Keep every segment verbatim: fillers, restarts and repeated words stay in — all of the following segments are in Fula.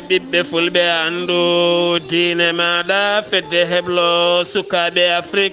Ɓiɓɓe fulɓe, anndu diine maaɗa, fedde heblo sukaaɓe Afrik.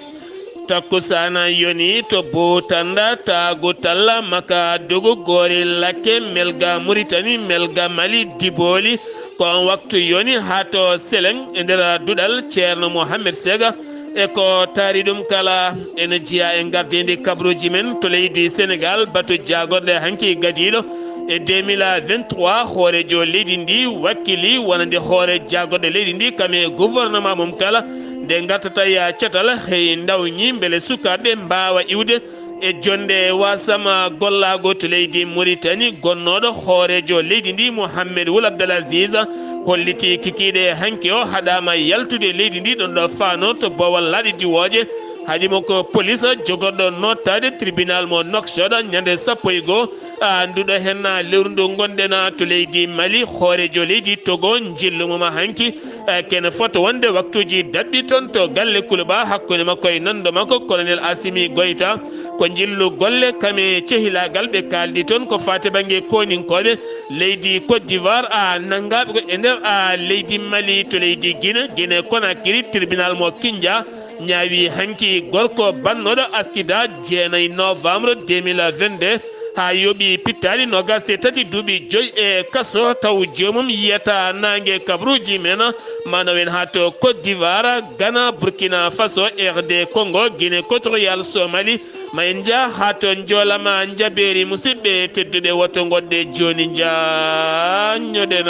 Takkusaana yoni to Buutanda, Taagu Talla, Maka Dugu, Goori Lakke, Melga Muritani, Melga Mali, Dibooli. Ko on waktu yoni haa to Seleŋ e nder duɗal Ceerno Mohamed Sega. E ko taari ɗum kala, ene jeyaa e ngardiindi kabaruuji men to leydi Senegaal, batu jaagorɗe hanki gadiiɗo. E deux mille vingt-trois, hooreejo leydi ndi wakkili wonande hoore jaagorɗe leydi ndi, kam e gouvernement mum kala, nde ngartata ya catal, hey ndawñi mbele sukaaɓe mbaawa iwde e jonde wasama gollaago to leydi Muritani. Gonnooɗo hooreejo leydi ndi, Mohamed Wul Abdel Aziz, holliti kikiiɗe hanki o haɗaama yaltude leydi ndi, ɗon ɗo faano to boowal laaɗe diwooje. Haɗi mo ko police jogorɗo nootaade tribunal mo Nouakchott ñande sappo e goo, a, nduɗo hen, a, lewru ndu ngonɗen, a, to leydi Mali. Hooreejo leydi Togo, njillu mum hanki, a, kene foto wonde waktuuji daɗɗi toon to galle Kuluba hakkunde makko e nanndo makko, Colonel Assimi Goïta. Ko njillu golle kam e cehilaagal ɓe kaaldi toon ko faati bannge kooninkooɓe leydi Côte d'Ivoire, a, nanngaaɓe ko e nder, a, leydi Mali to leydi Guinée, Guinée Conakry, tribunal mo Kindia. Ñaawi hanki gorko bannooɗo askida jeenayi novembre deux mille vingt-deux, haa yooɓi pittaali noogas e tati duuɓi joyi e kaso, taw joomum yiyata naange kabaruuji men, manowen haa to Côte d'Ivoire, Ghana, Burkina Faso, R D Congo, Guinée Équatoriale, Somalie. Ma en njah haa to njoolama njabeeri, musidɓe tedduɓe, woto ngoɗɗe jooni njaññoɗen.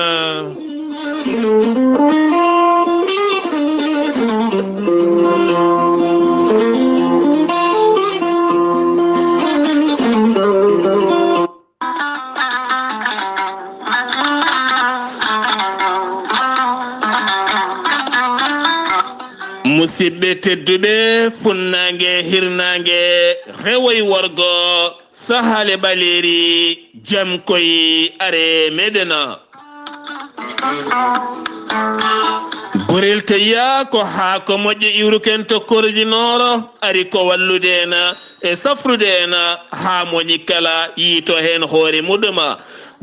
Musidɓe tedduɓe, funnaange, hirnaange, rewo e worgo, sahaale ɓaleeri, jam koy, are meɗen. Gorel teyya ko haako moƴƴo iwruken to korjinooro, ari ko wallude en e safrude en haa moñi kala yiito heen hoore muɗum.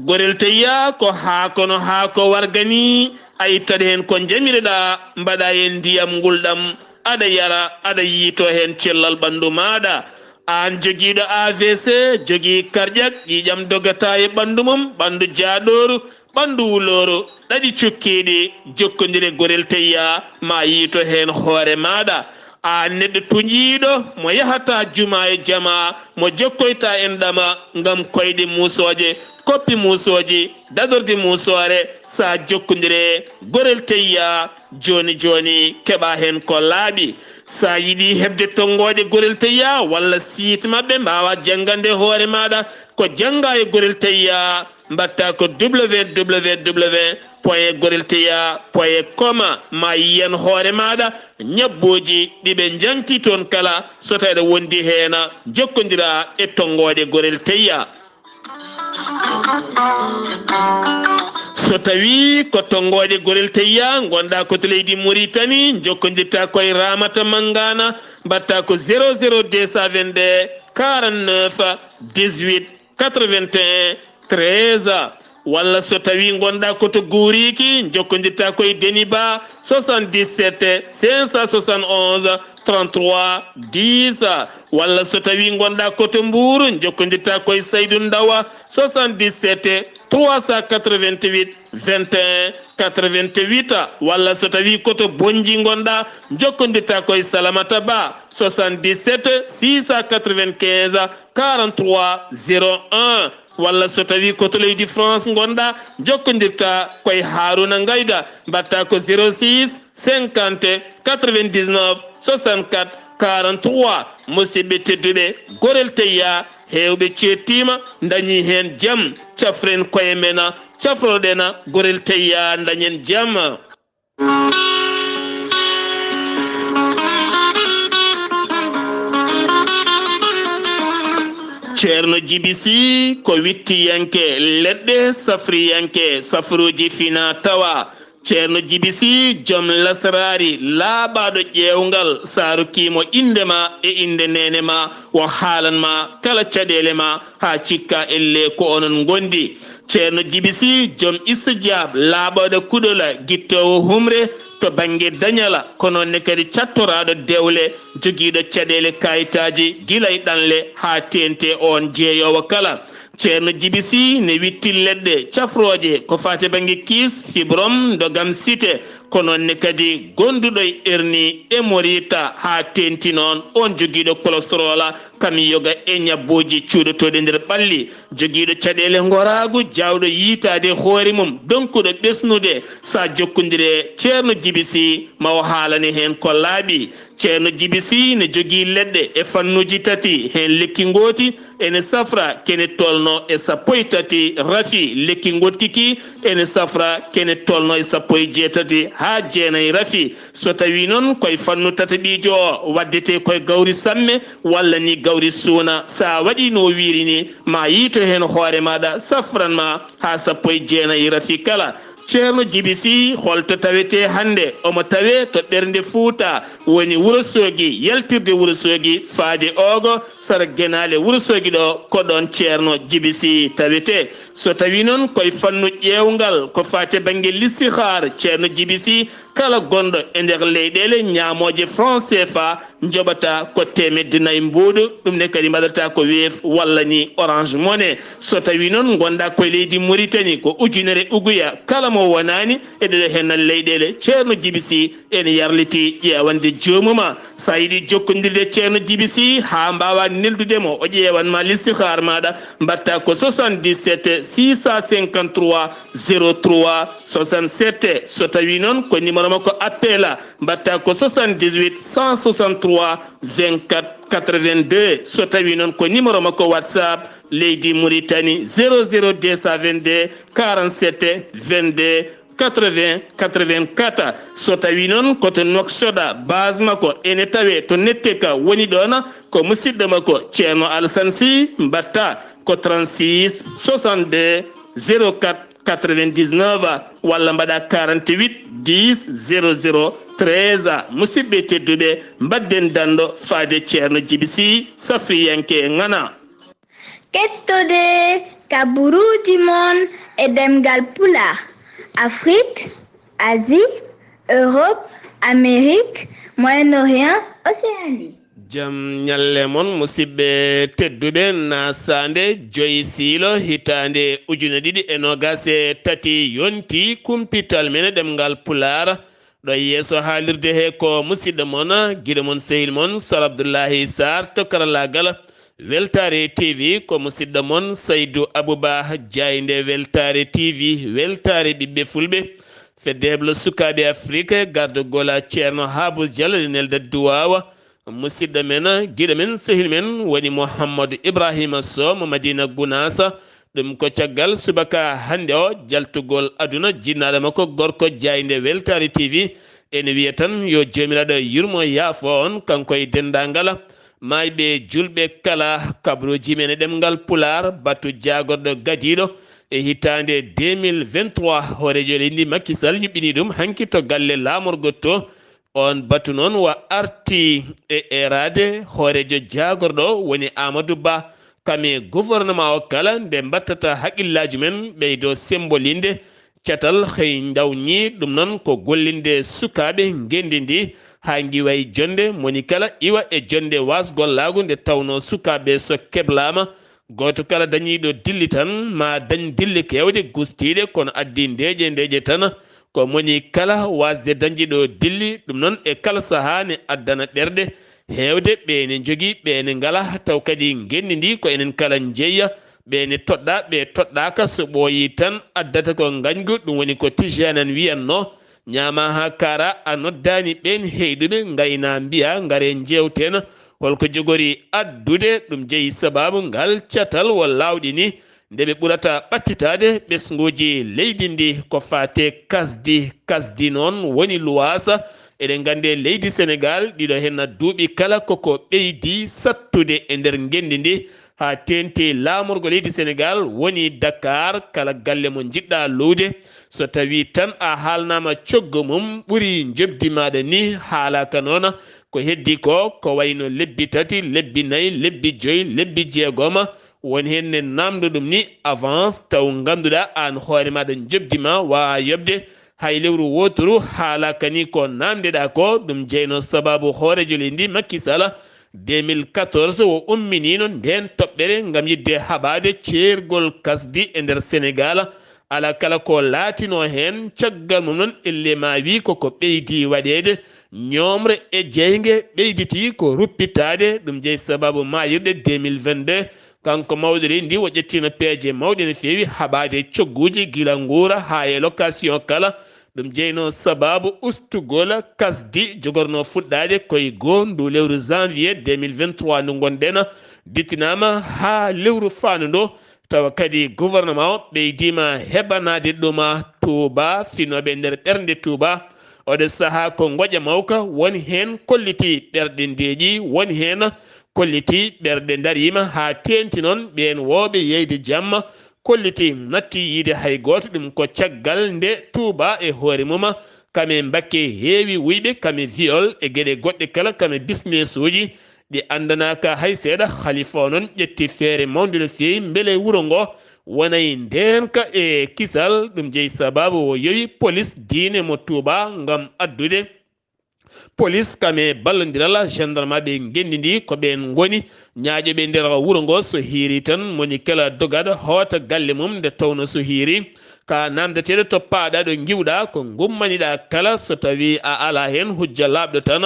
Gorel teyya ko haako no haako warga ni, a ittat heen ko njamiroɗaa, mbaɗaa heen ndiyam ngulɗam, aɗa yara, aɗa yiito heen cellal ɓanndu maaɗa. Aan jogiiɗo A V C, jogii karƴak, ƴiiƴam dogataa e ɓanndu mum, ɓanndu jaaɗooru, ɓanndu wulooru, ɗaɗi cukkiiɗi, jokkondire gorel teyya, ma yiito heen hoore maaɗa. Aan neɗɗo tuñiiɗo, mo yahataa jumaa e jamaa, mo jokkoytaa enɗam ngam koyɗe muusooje, koppi muusooji, dadorde muusoore, sa jokkondire gorel teyya, jooni jooni keɓa heen ko laaɓi. Sa yiɗi heɓde tonngooɗe gorel teyya walla site maɓɓe mbaawa janngande hoore maaɗa, ko jannga e gorel teyya, mbaɗta ko W W W point gorel teyya point com, ma yiyan hoore maaɗa ñabbuuji ɗi ɓe njaŋti toon kala, so tawi aɗa wondi heen, jokkondira e tonngooɗe gorel teyya. So tawi ko tonngooɗe gorel teyya, ngonɗa ko to leydi Mauritanie, jokkondirta ko e Ramata Mangana, mbaɗta ko zéro zéro deux cent vingt-deux quarante-neuf dix-huit quatre-vingt-un treize. Walla so tawi ngonɗa ko to Guuriki, jokkondirta ko e Deniba, soixante-dix-sept cinq cent soixante-onze trente-trois dix. Walla so tawi ngonɗa ko to Mbuur, jokkondirta ko e Saydu Ndawa, soixante-dix-sept trois cent quatre-vingt-huit vingt et un quatre-vingt-huit. Walla so tawi ko to Bonji ngonɗa, jokkondirta ko e Salamata Ba, soixante-dix-sept six cent quatre-vingt-quinze quarante-trois zéro un. Walla so tawi ko to leydi France ngonɗa, jokkondirta ko e Haruna Ngayda, mbaɗta ko zéro six cinquante quatre-vingt-dix-neuf soixante-quatre quarante-trois. Musidɓe tedduɓe, gorel teyya, heewɓe ceettiima, ndañi heen jam. Cafren koye men, cafroɗen gorel teyya, ndañen jam. Ceerno Jibi Sih ko wittiyanke leɗɗe, safriyanke safruuji fina tawa. Ceerno Jibi Sih, joom lasraari, laaɓaaɗo ƴeewngal, sa rokkii mo innde ma e innde neene ma, o haalan ma kala caɗeele ma, haa cikka ellee ko onon ngondi. Ceerno Jibi Sih, joom Istijab, laaɓaaɗo kuɗola, gittoowo humre to bannge dañala, ko noon ne kadi cattoraaɗo dewle, jogiiɗo caɗeele kaayitaaji gila e ɗanle haa teeŋti oon jeeyoowo kala. Ceerno Jibi Sih ne witti leɗɗe cafrooje ko faati bannge kiis, fibrom, ndogam site, ko noon ne kadi gonduɗo e hernie, hémorroïde, haa teeŋti noon oon jogiiɗo cholestérol, kam yoga e ñabbooji cuuɗotooɗi nder ɓalli, jogiiɗo caɗeele ngoraagu, jaawɗo yiytaade hoore mum, donkuɗo ɓesnude, so a jokkondire e Ceerno Jibi Sih, ma o haalane heen ko laaɓi. Ceerno Jibi Sih ne jogii leɗɗe e fannuuji tati, heen lekki ngooti ene safra kene tolno e sappo e tati rafi, lekki ngoɗki ki ene safra kene tolno e sappo e jeetati haa jeenayi rafi. So tawii noon koye fannu tataɓiijo o, waddetee koye gawri samme walla ni gawri suuna, so a waɗii no wiiri ni, ma yiyto heen hoore maaɗa, safran ma haa sappo e jeenayi rafi kala. Ceerno Jibi Sih, holto tawetee hannde? Omo tawee to ɓernde Fuuta, woni Wuro Soogi, yaltirde Wuro Soogi faade Oogo, sara Genaale Wuro Soogi ɗo, ko ɗoon Ceerno Jibi Sih tawetee. So tawii noon koye fannu ƴeewngal, ko faati bannge listihaar, Ceerno Jibi Sih, kala gonɗo e nder leyɗeele ñaamooje franc C F A, njoɓata ko teemedde nayi mbuuɗu, ɗum ne kadi mbaɗata ko Wave walla ni Orange Money. So tawii noon ngonɗaa koye leydi Muritani, ko ujunere uguya kala mo wonaani e ɗeɗo heen leyɗeele, Ceerno Jibi Sih ene yarlitii ƴeewande joomum. So a yiɗii jokkondirde Ceerno Jibi Sih haa mbaawaa neldude mo, o ƴeewan ma listihaar maaɗa, mbaɗta ko soixante-dix-sept six cent cinquante-trois zéro trois soixante-sept. So tawii noon ko numéro makko appel, mbaɗta ko soixante-dix-huit cent soixante-trois vingt-quatre quatre-vingt-deux. So tawii noon ko numéro makko WhatsApp leydi Muritani, zéro zéro deux cent vingt-deux quarante-sept vingt-deux quatre-vingts quatre-vingt-quatre. So tawii noon ko to Nouakchott, base makko ene tawee to Netteka woni ɗoon, ko musidɗo makko Ceerno Alassane Sy, mbaɗta ko trente-six soixante-deux zéro quatre quatre-vingt-dix-neuf walla mbaɗa quarante-huit dix zéro zéro treize. Musidɓe tedduɓe, mbaɗden danndo faade Ceerno Jibi Sih, safriyanke ŋana. Kettode kaburuuji mon e ɗemngal Pulaar, Afrik, Asie, Europe, Amérique, Moyen-Orient, Océanie. Jam ñalle mon, musidɓe tedduɓe. Nasaande joyi siilo, hitaande ujune ɗiɗi e noogas e tati yonti, kumpital men e ɗemngal Pulaar ɗo yeeso haalirde he ko musidɗo mon, giɗo mon, sehil mon, Sar Abdullahi Sarr to karallaagal Weltaare T V. Ko musidɗo mon Saydu Abuba, jaaynde Weltaare T V, weltaare ɓiɓɓe fulɓe, fedde heblo sukaaɓe Afrik, gardagol Ceerno Haabus Jallo, nelda duwaawa. Musidɗo men, giɗo men, sehil men woni Mouhamadou Ibrahima Sow mo Madina Gounass. Ɗum ko caggal subaka hannde o jaltugol aduna jinnaaɗo makko gorko, jaaynde Weltaare T V. Ene wiya tan yo Joomiraaɗo yurmo yaafo on, kanko e denndaangal maayɓe julɓe kala. Kabaruuji men e ɗemngal Pulaar, batu jaagorɗo gadiiɗo e hitaande deux mille vingt-trois, hooreejo leydi Macky Sall yuɓɓini ɗum hanki to galle laamorgo to. Oon batu noon wa arti e eeraade hooreejo jaagorɗo woni Amadou Ba, kam e gouvernement o kala, nde mbattata haqillaji men ɓeydo sembolinde catal, hey ndawñi ɗum noon ko gollinde sukaaɓe ngenndi ndi haa ngiwa e jonde, moni kala iwa e jonde waasgollaagu, nde tawnoo sukaaɓe so keblaama, gooto kala dañiiɗo dilli tan, ma dañ dille keewɗe gustiiɗe, kono addi ndeeƴe ndeeƴe tan. Ko moni kala waasde dañde ɗo dilli, ɗum noon e kala sahaa ne addana ɓerɗe heewde, ɓe ne njogii, ɓe ne ngala, taw kadi ngenndi ndi ko enen kala njeeya, ɓe ne toɗɗa, ɓe toɗɗaaka, so ɓooyi tan addata ko ngañgu, ɗum woni ko Tijaan en wiyatno, ñaama haa kaara, a noddaani ɓeen heyɗuɓe, ngayna mbiya, ngare njeewten, holko jogori addude, ɗum jeyi sabaabu ngal catal, wo laawɗi ni, nde ɓe ɓurata ɓattitaade ɓesnguuji leydi ndi ko faate kasdi. Kasdi noon woni luwaasa. Eɗen nganndi leydi Senegaal, ɗiɗo heen duuɓi kala koko ɓeydi sattude e nder ngenndi ndi, haa teeŋti laamorgo leydi Senegaal woni Dakar, kala galle mo njiɗɗa luwde, so tawii tan a haalnaama coggu mum, ɓuri njoɓdi maaɗa ni, haalaaka noon. Ko heddi ko, ko wayno lebbi tati, lebbi nayi, lebbi joyi, lebbi jeegoma, Woni heen ne naamndo ɗum ni avance, taw ngannduɗaa aan hoore maaɗa njoɓdi ma waawa yoɓde hay lewru wooturu, haalaaka ni ko naamndeɗaa ko. Ɗum jeyno sababu hooreejo leydi ndi, Macky Sall, deux mille quatorze o umminiino ndeen toɓɓere ngam yiɗde haɓaade ceergol kasdi e nder Senegaal. Alaa kala ko laatinoo heen, caggal mum noon, elle ma wii koko ɓeydi waɗeede, ñoomre e jeynge ɓeyditi ko ruppitaade. Ɗum jeyi sababu maayirɗe deux mille vingt-deux. Kanko mawɗo leydi ndi o ƴettiino peeje mawɗe no feewi haɓaade cogguuji gila nguura haa e location kala. Ɗum jeyno sababu ustugol kasdi jogorno fuɗɗaade koye goo ndu lewru janvier deux mille vingt-trois ndu ngonɗen, dittinaama haa lewru faandu ndu. Tawa kadi gouvernement o ɓeydiima heɓanaade ɗum Touba, finooɓe nder ɓernde Touba. Oɗo sahaa ko ngoƴa mawka, won heen kolliti ɓerɗe ndeeƴi, won heen kolliti ɓerɗe ndariima haa teeŋti noon ɓeen wooɓe yeyde jamma, kolliti natti yiide hay gooto. Ɗum ko caggal nde Touba e hoore mum, kame mbakke heewi wuyɓe, kame viol e geɗe goɗɗe kala, kame business uji ɗi anndanaaka hay seeɗa. Khalifa o noon ƴetti feere mawnde no feewi mbele wuro ngo wonay ndeenka e kisal. Ɗum jeyi sababu o yowi polis diine mo Touba ngam addude polis kam e ballondiral gendarme ɓe ngenndi ndi ko ɓeen ngoni ñaaƴooɓe nder wuro ngo. So hiiri tan, moni kala dogat hoota galle mum nde tawno so hiiri ka naamndeteeɗo to paaɗa ɗo ngiwɗa ko ngummaniɗa kala. So tawi a ala heen hujja laaɓɗo tan,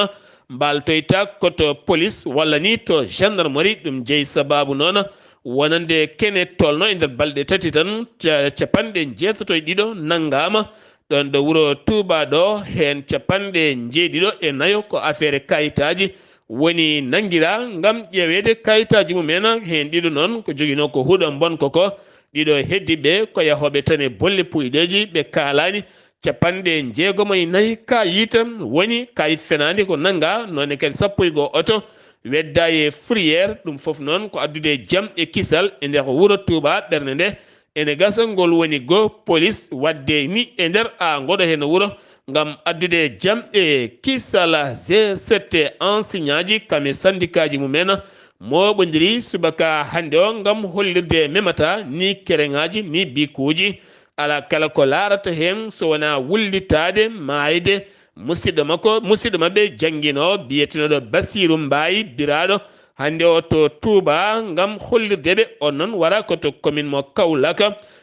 mbaaltoyta ko to polis walla ni to gendarmerie. Ɗum jeyi sababu noon wonande kene tolno e nder balɗe tati tan, ca-, capanɗe jeetato e ɗiɗo nanngaama ɗoon ɗo wuro Touba ɗo, heen capanɗe njeeɗiɗo e nayo ko affaire kayitaaji woni nanngiraa ngam ƴeeweede kayitaaji mumen. Heen ɗiɗo noon ko joginoo ko huɗo mbonko ko, ɗiɗo heddiiɓe ko yahooɓe tan e bolle puyɗeeji, ɓe kaalaani. Capanɗe jeegom e nayi kayit woni kayit fenaande ko nanngaa, noone kadi sappo e goo oto weddaa e fourrière. Ɗum fof noon ko addude jam e kisal e nder wuro Touba. Ɓernde nde ene gasa ngol woni goo polis waɗde ni e nder a ngoɗo heen wuro ngam addude jam e kisal. G sept enseignant ji kam e syndicat ji mumen mooɓondiri subaka hannde o ngam hollirde memata ni kereŋaaji ni bikuuji. Alaa kala ko laarata heen so wonaa wullitaade maayde musidɗo makko, musidɗo maɓɓe jannginoowo biyetenooɗo Basiiru Mbaay Biraaɗo hannde o to Touba ngam hollirde ɓe. On noon wara ko to commune mo Kaolack,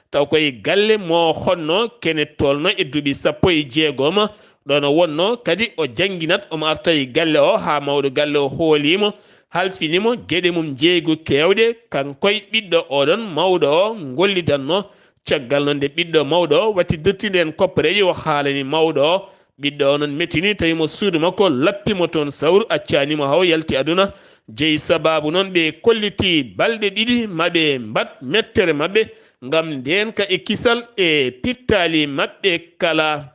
taw koye galle mo honno kene tolno e duuɓi sappo e jeegom. Ɗoon o wonno kadi o jannginat, omo arta e galle o haa mawɗo galle o hoolii mo, halfinii mo geɗe mum njeeygu keewɗe. Kanko e ɓiɗɗo oɗon mawɗo o ngollidanno. Caggal noon nde ɓiɗɗo mawɗo o watti duttude en koppareeji, o haalani mawɗo o. Ɓiɗɗo o noon metini, tawi mo suudu makko, lappi mo toon sawru, accaani mo haw yalti aduna. Jeyi sababu noon ɓe kolliti balɗe ɗiɗi maɓe mbaɗ mettere maɓɓe ngam ndeenka e kisal e pittaali maɓɓe kala.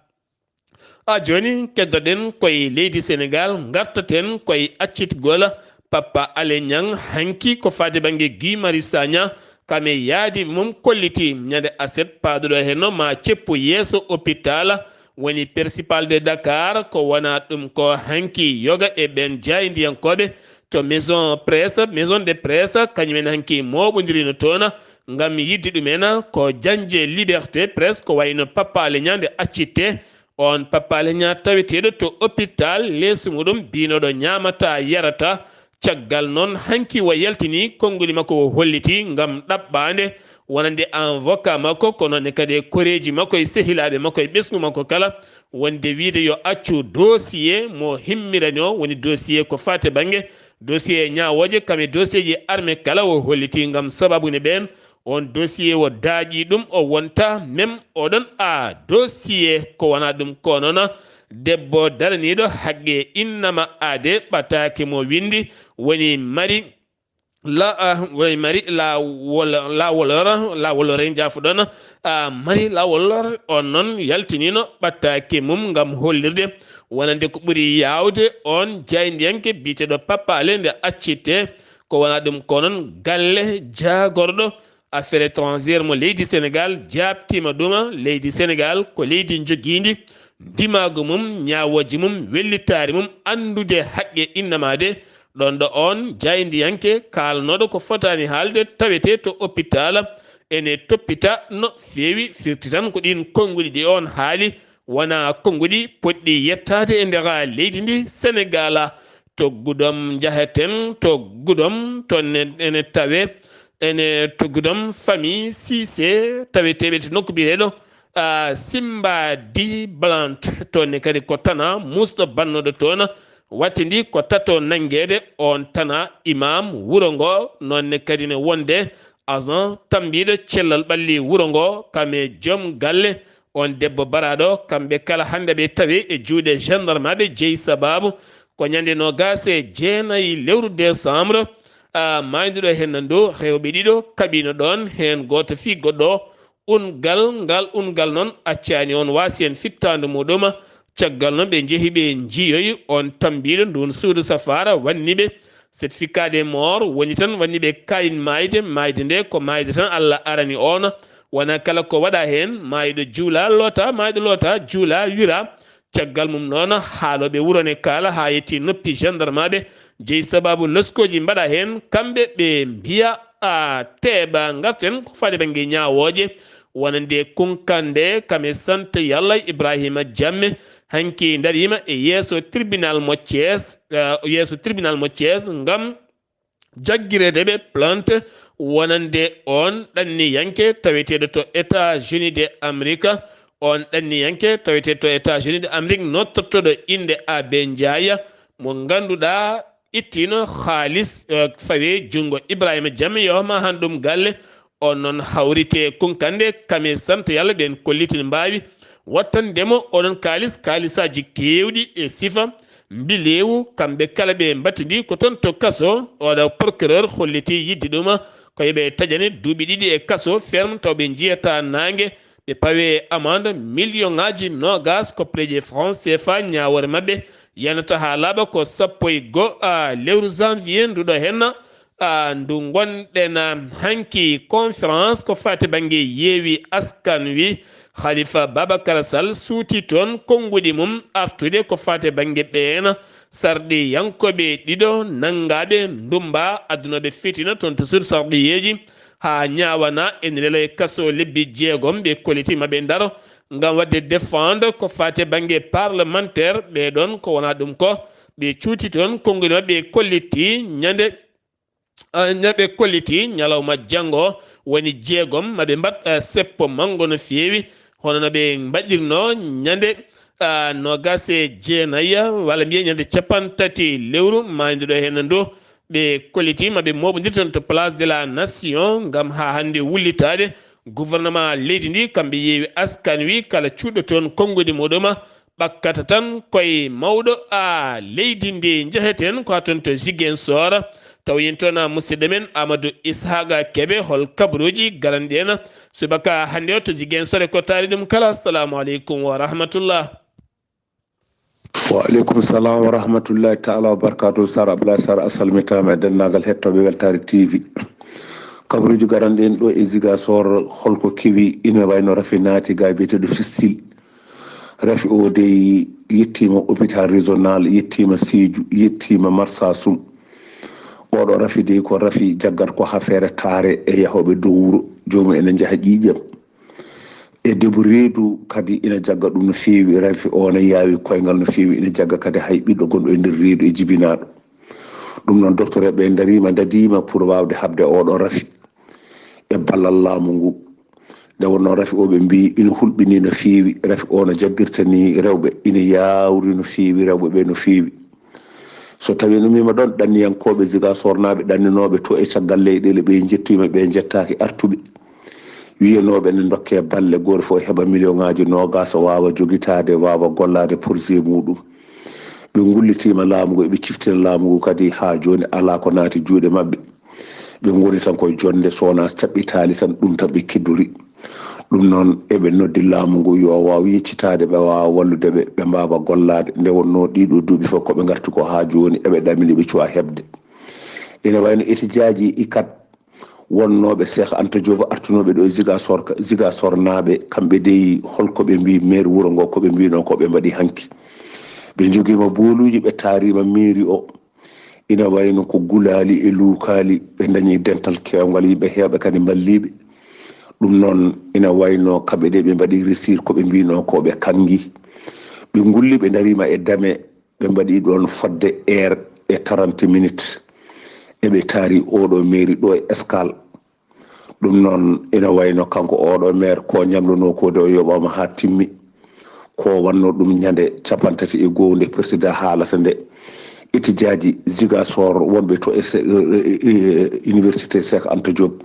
A jooni, keddoɗen koye leydi Senegaal, ngartaten koye accitgol Papa Alé Niang. Hanki ko faade bannge Guy Marius Sagna, kam e yaadiiɓe mum kolliti ñande aset paaduɗo henno ma ceppu yeeso hôpital woni principal de Dakar. Ko wona ɗum ko hanki yoga e ɓeen jaayndiyankooɓe to maison presse, maison de presse, kañum en hanki mooɓondirino toon ngam yidde ɗumen ko jañde liberté presse, ko wayno Papa Alé Niang nde accitte. On Papa Alé Niang taweteeɗo to hôpital, leesu muɗum biinoɗo ñaamata yarata. Caggal noon hanki o yaltini konnguli makko o holliti ngam ɗaɓɓaande wonande avocat makko, kono ne kadi e koreeji makko e sehilaaɓe makko e ɓesngu makko kala, wonde wiide yo accu dossier mo himmirani o, woni dossier ko faati bannge dossier ñaawooje, kam e dossier ji armée kala o holliti ngam sababu ne ɓeen on dossier o daaƴi ɗum, o wonta même oɗon a dossier. Ko wona ɗum ko noon debbo daraniiɗo haqqe innama aade ɓataake mo winndi woni mari la, ah, woni mari la wol-, la wolor, la wolore jaafuɗon, ah, mari la wolor on noon yaltiniino ɓattaake mum ngam hollirde wonande ko ɓuri yaawde on jaayndiyanke biyeteeɗo Papa Alé nde accitte. Ko wona ɗum ko noon galle jaagorɗo affaire étrangère mo leydi Senegaal jaabtiima ɗum. Leydi Senegaal ko leydi njogiindi ndimaagu mum, ñaawooji mum, wellitaare mum, anndude haqqe innamaade. Ɗon ɗo oon jaayndiyanke kaalnooɗo ko fotaani haalde tawetee to opitaal, ene toppita no feewi. Firti tan ko ɗiin konnguɗi ɗi oon haali wonaa konnguɗi potɗi yettaade e nder leydi ndi Senegaal. To Gudom njaheten, to Gudom, toon ne ene tawee, ene to Gudom famille Cissé taweteeɓe to nokku biyeteeɗo, ah, Simba di Blanche. Toon ne kadi ko Tana muusɗo bannooɗo toon, wattindi ko tato nanngeede oon Tana imam wuro ngo. Noon ne kadi ne wonde agent tambiiɗo cellal ɓalli wuro ngo, kam e joom galle oon debbo baraaɗo. Kamɓe kala hannde ɓe tawi e juuɗe gendarmaaɓe jeyi sabaabu ko ñande noogaas e jeenayi lewru décembre, ah, maayduɗo heen ndu rewɓe ɗiɗo kaɓiino ɗoon, heen gooto fii goɗɗo. Ungal ngal, ungal noon accaani oon waasi heen fittaandu muɗum. Caggal noon ɓe njehi ɓe njiyoyi oon tambiiɗo nduun suudu safaara wanni ɓe certificat de mort, woni tan wanni ɓe kaayin maayde. Maayde nde ko maayde tan Allah arani oon. Wonaa kala ko waɗa heen, maayɗo juula loota, maayɗo loota juula wira. Caggal mum noon, haalooɓe wuro ne kaala haa yetti noppi gendarmaaɓe, jeyi sabaabu loskooji mbaɗa heen, kamɓe ɓe mbiya, a teeɓa ngarten ko faade bannge ñaawooje, wonande kunkande kam e sant Yalla Ibrahima Jamme, hanki dariima e yeeso tribunal mo Thiès, eh, yeeso tribunal mo Thiès ngam jaggireede ɓe plainte wonande oon ɗanniyanke taweteeɗo to États-Unis de Amérique. Oon ɗanniyanke taweteeɗo to États-Unis de Amérique, nodtortooɗo innde Abe Ndiaye, mo ngannduɗaa ittiino haalis, eh, fawi junngo Ibrahima Jamme, yahoma han ɗum galle. Oon noon hawrite kunkande kam e sant Yalla ɓeen kollitin mbaawi wattande mo oɗon kaalis, kaalisaaji keewɗi e sifa mbileewu. Kamɓe kala ɓe mbattidi ko toon to kaso. Oɗo procureur holliti yidde ɗum ko yo ɓe taƴane duuɓi ɗiɗi e kaso ferme taw ɓe njiyata naange, ɓe pawe amande million ŋaaji noogas kopleje franc C F A. Ñaawoore maɓɓe yanata haa laaɓa ko sappo e go, a, lewru janvier nduɗo henna, a, ndu ngonɗen, a, hanki. Conférence ko faati bannge yeewi askan wi, Khalifa Babacar Sall suuti toon konnguɗi mum artude ko faati bannge ɓeen sarɗiyankooɓe ɗiɗo nanngaaɓe ndummba adunooɓe fitina toon to suudu sarɗiyeeji haa ñaawana ene lelo e kaso lebbi jeegom. Ɓe kolliti ma ɓe ndaro ngam waɗde défendre ko faati bannge parlementaire ɓee ɗoon. Ko wonaa ɗum ko ɓe cuuti toon konnguɗi maɓɓe kolliti ñande, ah, ñande kolliti ñalawma janngo woni jeegom ma ɓe mbaɗ, ah, seppo manngo no feewi hono no ɓe mbaɗirno ñande, ah, noogas e jeenayi walla mbiye ñande cappanɗe tati lewru maayduɗo heen ndu. Ɓe kolliti ma ɓe mooɓondir toon to Place de la Nation ngam haa hannde wullitaade gouvernement leydi ndi. Kamɓe yeewi askan wi kala cuuɗo toon konnguɗi muɗum ɓakkata tan koye mawɗo a leydi ndi. Njeheten ko haa toon to Ziguinchor, tawoyen toon a musidɗo men Amadou Ishaqa Kebe. Hol kabaruuji garanɗi en subaka hannde o to Ziguinchor e ko taari ɗum kala? Assalamu aleykum wa rahmatullah. Wa aleykum salam wa rahmatullahi taala wa barakatuh. Sar Abdoulaye Sar, a salmitaama e denndaangal hettooɓe Weltaare T V. Kabaruuji garanɗi en ɗo e Ziguinchor, holko kewi ina wayno rafi naati ga biyeteeɗo Fistil. Rafi o dey yettiima hôpital régional, yettiima Sédhiou, yettiima Marsassoum. Oɗo rafi dey ko rafi jaggat ko haa feere taare e yahooɓe dow wuro. Joomum ene njaha ƴiiƴam. E debbo reedu kadi ina jagga ɗum no feewi, rafi o ne yaawi koyngal no feewi, ina jagga kadi hay ɓiɗɗo gonɗo e nder reedu e jibinaaɗo. Ɗum noon, docteur ɓe ndariima, ndadiima pour waawde haɓde oɗo rafi e ballal laamu ngu. Nde wonnoo rafi o, ɓe mbii ina hulɓinii no feewi, rafi o no jaggirta nii rewɓe, ina yaawri no feewi rewɓe ɓe no feewi. So tawii no miima ɗoon, ɗanniyankooɓe Ziguinchornaaɓe ɗanninooɓe to e caggal leyɗeele, ɓe njettiima, ɓe njettaaki artuɓe. Wiyanooɓe ne ndokkee balle, gooto fof heɓa miliyoŋaaji noogaas, waawa jogitaade, waawa gollaade projet muuɗum. Ɓe ngullitiima laamu ngu, eɓe ciftina laamu ngu kadi haa jooni alaa ko naati juuɗe maɓɓe. Ɓe ngoni tan koye jonnde, so wonaa caɓɓitaali tan, ɗum tan ɓe keddori. Ɗum noon, eɓe noddi laamu ngu yo waaw yeccitaade ɓe, waawa wallude ɓe, ɓe mbaawa gollaade. Nde wonnoo ɗiiɗoo duuɓi fof ko ɓe ngarti ko haa jooni, eɓe ɗamini, ɓe cuwaa heɓde. Ina wayno etijaaji ikat wonnooɓe Cheikh Anta Diop, artunooɓe ɗo e Ziguinchor, Ziguinchornaaɓe, kamɓe dey holko ɓe mbii maire wuro ngo, ko ɓe mbiinoo ko ɓe mbaɗi hanki. Ɓe njogiima booluuji, ɓe taariima mairie o. ina wayno ko gulaali e luukaali, ɓe dañi dental keewngal yimɓe heewɓe kadi mballiiɓe. Ɗum noon ina wayno kamɓe ɗe ɓe mbaɗi resir ko ɓe mbino ko ɓe kangi. Ɓe ngulli, ɓe dariima e dame, ɓe mbaɗi ɗoon fodde heure e trente minutes. Eɓe taari oɗo mairie ɗo e Escale. Ɗum noon ina wayno kanko oɗo maire ko ñamluno ko de o yoɓama ha timmi. Ko wanno ɗum ñande capantati e go'o nde président haalata nde. Étudiaji Ziguinchor wonɓe to e se-, e, e, e, université Cheikh Anta Diop,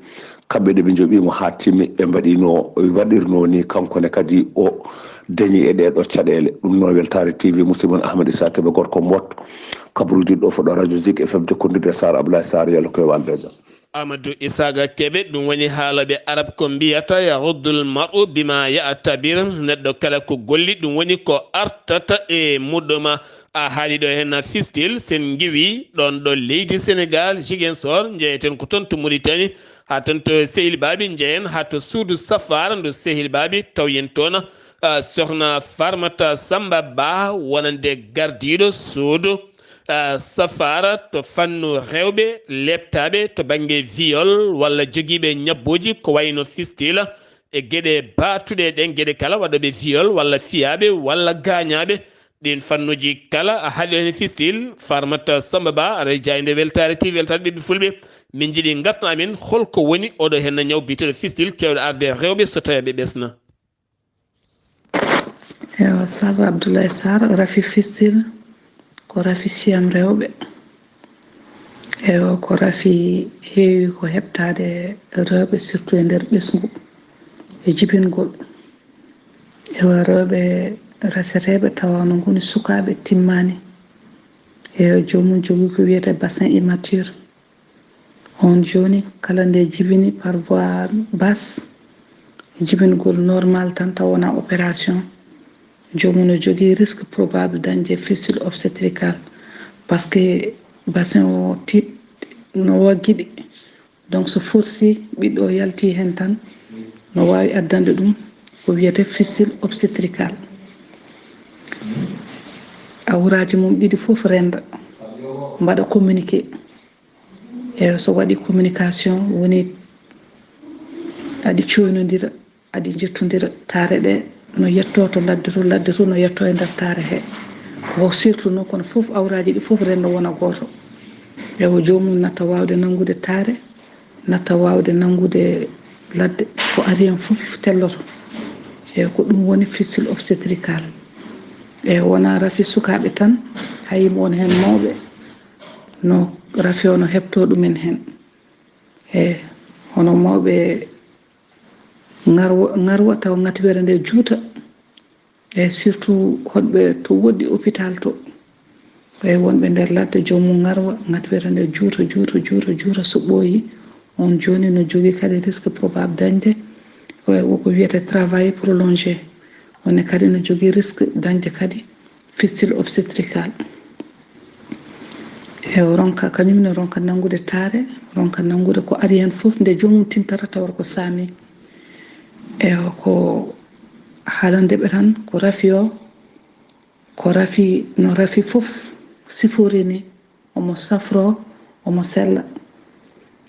kamɓe de ɓe joɓimo ha timmi, ɓe mbaɗino, waɗirno ni kanko ne kadi o dañi e ɗeɗo caɗele. Ɗum noon weltare T V musidɗo mon Ahmed Issa Kébé gorko Mbot, kabaruji ɗo foɗo radio Zik F M jokkondirde Sar Abdoulaye Sar, yalla koye waldejo. Amadou Isaga Kebe, ɗum woni haaloɓe arab ko mbiyata: "Yahuddul mar'u bima ya'tabir", neɗɗo kala ko golli, ɗum woni ko artata e muɗɗuma. A haali ɗo hen fistil, sen ngiwi ɗon ɗo leydi Sénégal, Ziguinchor, njeyeten ko toon to Mauritanie, ha toon to Sehil Babi, njeyen ha to suudu Safara ndo Sehil Babi, taw yen toon, ah, sohna Farmata Samba Ba, wonande gardiiɗo suudu, ah, Safara to fannu rewɓe leeptaaɓe to bannge viol walla jogiiɓe ñabbooji ko wayno fistila e geɗe baatuɗe ɗen geɗe kala, waɗooɓe viol walla fiyaaɓe walla gaañaaɓe. Ɗin fannuuji kala a haali heen fistil, Farmata Samba Ba, aɗa e jaaynde weltaare T V, weltaare ɓiɓɓe fulɓe. Min njiɗi ngartan amin holko woni oɗo heen ñaw biyeteeɗo fistil keewɗo arde rewɓe so tawii ɓe ɓesna. Ewa, Sall Abdoulaye Sarr, rafi fistil ko rafi siyam rewɓe. Ewa, ko rafi heewi ko heɓtaade rewɓe, surtout e nder ɓesngu e jibingol. Ewa, rewɓe raseteeɓe tawa no ngoni sukaaɓe timmaani. Ewa, joomum jogii ko wiyetee bassin immature. On jooni, kala nde jibini par voie basse, jibingol normal tan tawa wonaa opération, joomum no jogii risque probable dañde fistule obstétricale, parce que bassin o tiiɗ no waggiɗi. Donc, so forsi ɓiɗɗo o yalti heen tan, no waawi addande ɗum ko wiyetee fistule obstétricale. Awraaji mum ɗiɗi fof rennda, mbaɗa communiqué. E so waɗi communication, woni aɗi coynodira, aɗi njettodira, taare ɗe no yetto to ladde to, ladde to no yetto e nder taare he. Ko surtout noon, kono fof awraaji ɗi fof renndo wona gooto. Ewa, joomum natta waawde nanngude taare, natta waawde nanngude ladde, ko ari heen fof telloto. E ko ɗum woni fistule obstétricale. E wonaa rafi sukaaɓe tan, hay mo won heen mawɓe no rafi o no heɓtoo ɗumen heen. E hono mawɓe ngarwa, ngarwa tawa ngatiwere nde juuta, e surtout hoɗɓe to woɗɗi hôpital to, e wonɓe nder ladde, joomum ngarwa, ngatiwere nde juuta, juuta, juuta, juuta, so ɓooyi, on jooni no jogii kadi risque probable dañde, e woko wiyetee travail prolongé. On ne kadi no jogii risque dañde kadi fistule obstétricale. E o ronka, kañum ne ronka nanngude taare, ronka nanngude ko ari heen fof nde joomum tintata tawata ko saami. E ko haalandeɓe tan ko rafi o, ko rafi no rafi fof siforii ni, omo safroo, omo sella.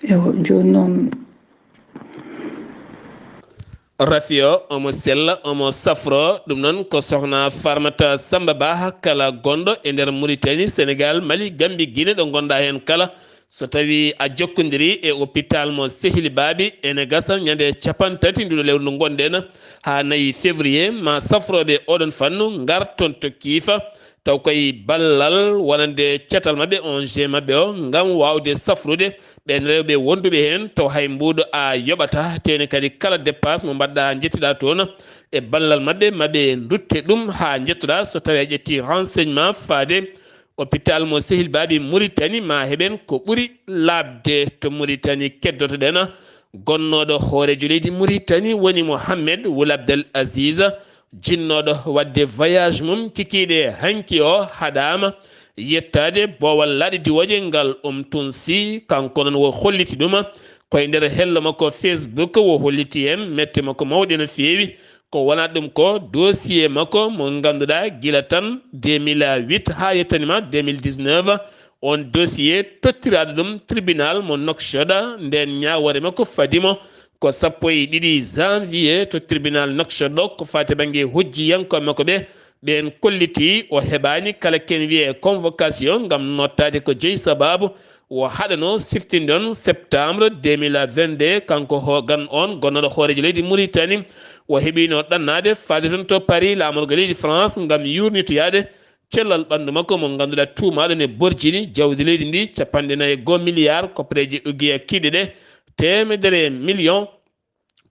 E o jooni noon, rafi o omo sella, omo safroo. Ɗum noon ko sohna Farmata Samba Ba, kala gonɗo e nder Mauritanie, Sénégal, Mali, Gambie, Guinée, ɗo ngonɗa heen kala. So tawii a jokkondirii e hôpital mo Sehili Baabi, ene gasa ñande cappanɗe tati nduɗo lewru ndu ngonɗen, haa nayi février, ma safrooɓe oɗon fannu ngar toon to Kiifa, taw koye ballal wonande catal maɓɓe, O N G maɓɓe o, ngam waawde safrude ɓeen rewɓe wonduɓe heen, taw hay mbuuɗo a yoɓata, teene kadi kala dépense mo mbaɗɗa, njettiɗa toon e ballal maɓɓe, maɓe ndutte ɗum haa njettoɗa. So tawii a ƴetti renseignement faade hôpital mo Sehil Baabi Mauritanie, ma heɓen ko ɓuri laaɓde to Mauritanie. Keddotoɗen gonnooɗo hooreejo leydi Mauritanie, woni Mohamed Wul Abdel Aziz, jinnooɗo waɗde voyage mum kikiiɗe hanki o, haɗaama yettaade boowal laaɗe diwooje ngal, um tunsi. Kanko noon wo holliti ɗum koye nder hello makko Facebook, wo holliti en mette makko mawɗe no feewi. Ko wonaa ɗum ko dossier makko mo ngannduɗaa gila tan deux mille huit haa yettanima deux mille dix-neuf, on dossier tottiraaɗo ɗum tribunal mo Nouakchott. Nden ñaawoore makko fadimo ko sappo e ɗiɗi janvier to tribunal Nouakchott ɗo, ko faati bannge hujjiyankooɓe makko ɓe. Ɓeen kolliti o heɓaani kala ken wiyee convocation ngam nottaade ko jeyi sabaabu o haɗano siftinde on septembre deux mille vingt-deux. Kanko Hogan on, gonnooɗo hooreejo leydi Mauritanie, o heɓiino ɗannaade faade toon to Paris, laamorgo leydi France, ngam yuurnitoyaade cellal ɓanndu makko mo ngannduɗaa tuumaaɗo ne borjini jawdi leydi ndi capanɗe nayi e goo milliard koppareeje ugiya kiiɗe ɗe, teemedere million